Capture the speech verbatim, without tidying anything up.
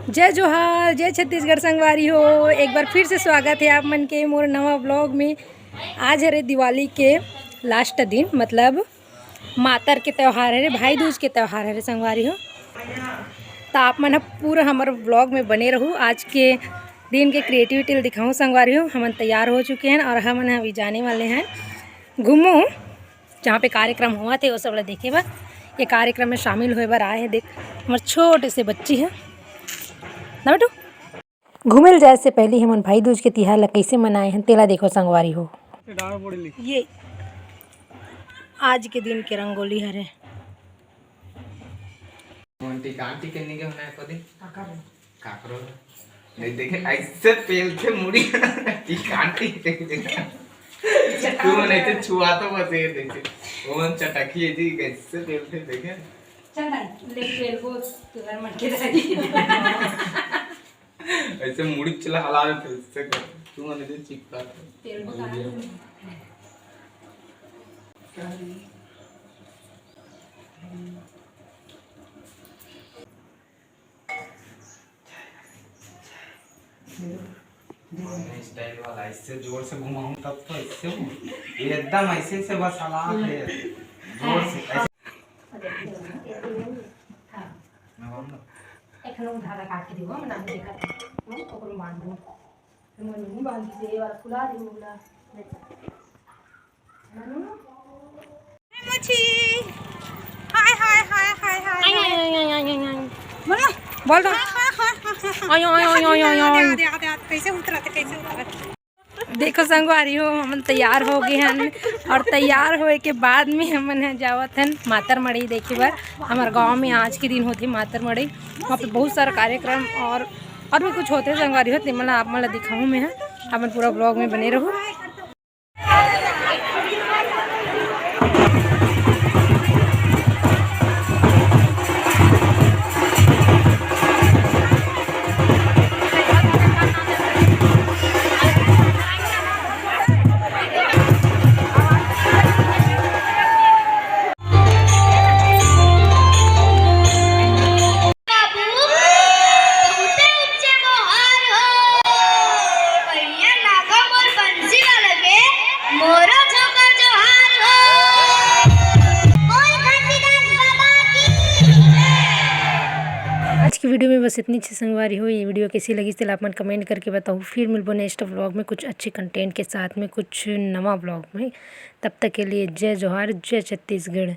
जय जोहार, जय छत्तीसगढ़ संगवारी हो। एक बार फिर से स्वागत है आप मन के मोर नवा ब्लॉग में। आज हरे दिवाली के लास्ट दिन, मतलब मातर के त्यौहार हरे, भाई दूज के त्यौहार हरे संगवारी हो। त आप मन ह पूरा हमर ब्लॉग में बने रहू। आज के दिन के क्रिएटिविटी ल दिखाऊँ संगवारी हो। हमन तैयार हो चुके हैं और हमन ह अभी जाने वाले हैं घूमू, जहाँ पे कार्यक्रम हुआ थे वो सब ला देखे बर। ये कार्यक्रम में शामिल होए बर आए हैं। देख, हमर छोटे से बच्ची है ना बेटू। घूमे ल जाए से पहले हमन भाई दूज के तिहार ला कैसे मनाए हैं, तेला देखो संगवारी हो। ये आज के दिन के रंगोली हरे। मोंटी कांटी के निगे होना है कदी। काकरो। नहीं देखे, ऐसे पेल थे मुड़ी। टीकांटी। तू मन ऐसे छुआ तो बस ये देखे। वो मन चटकी है जी, कैसे पेल थे देखे। चल भाई, ले पेल वो तुहर मन के दाई। ऐसे मुड़ी चला हला रहे थे, इससे कर। तू मन ऐसे चिपका थे। पेल वो कहाँ है? स्टाइल वाला, इससे जोर से घुमाऊं तब तो इससे हो। ये एकदम ऐसे से बस हालात है। जोर से ऐसे। हाँ। मैं बोलूँ ना? एक लोग धागा काट के दियो, मैं नाम देखा था। हम्म, ओकरो बांध दो। मैं नहीं बांधी से, ये वाला फुला दी बोला। मची। हाय, हाय, हाय, हाय, हाय, हाय। बोल ना, बोल दो। हाय, हाय, हाय, हाय, हाय। आयो, आयो, आयो, आयो, आयो। आदे, आदे, आदे, आदे, कैसे उतरा थे, कैसे उतरा थे? देखो संगवारी हो, हमन तैयार हो गए हन और तैयार होए के बाद में हमन ह जावत हन मातर मड़ई देखे बर। हमर गांव में आज के दिन होथे मातर मड़ई, वहाँ पे बहुत सारा कार्यक्रम और, और भी कुछ होथे संगवारी हो, तेमन ला आप मन ला दिखाहूँ मैं ह। अपन पूरा ब्लॉग में बने रहू। बाबू, बहुते ऊंचे मोहार हो। बढ़िया लागो मोर बंसी वाला के, मोरो झोंका जोहार हो। बोल घासीदास बाबा की। आज की वीडियो में बस इतनी अच्छी संगवारी हो। ये वीडियो कैसी लगी, तेला आप मन कमेंट करके बताओ। फिर मिलबो नेक्स्ट व्लॉग में कुछ अच्छे कंटेंट के साथ में, कुछ नवा व्लॉग में। तब तक के लिए जय जोहार, जय छत्तीसगढ़।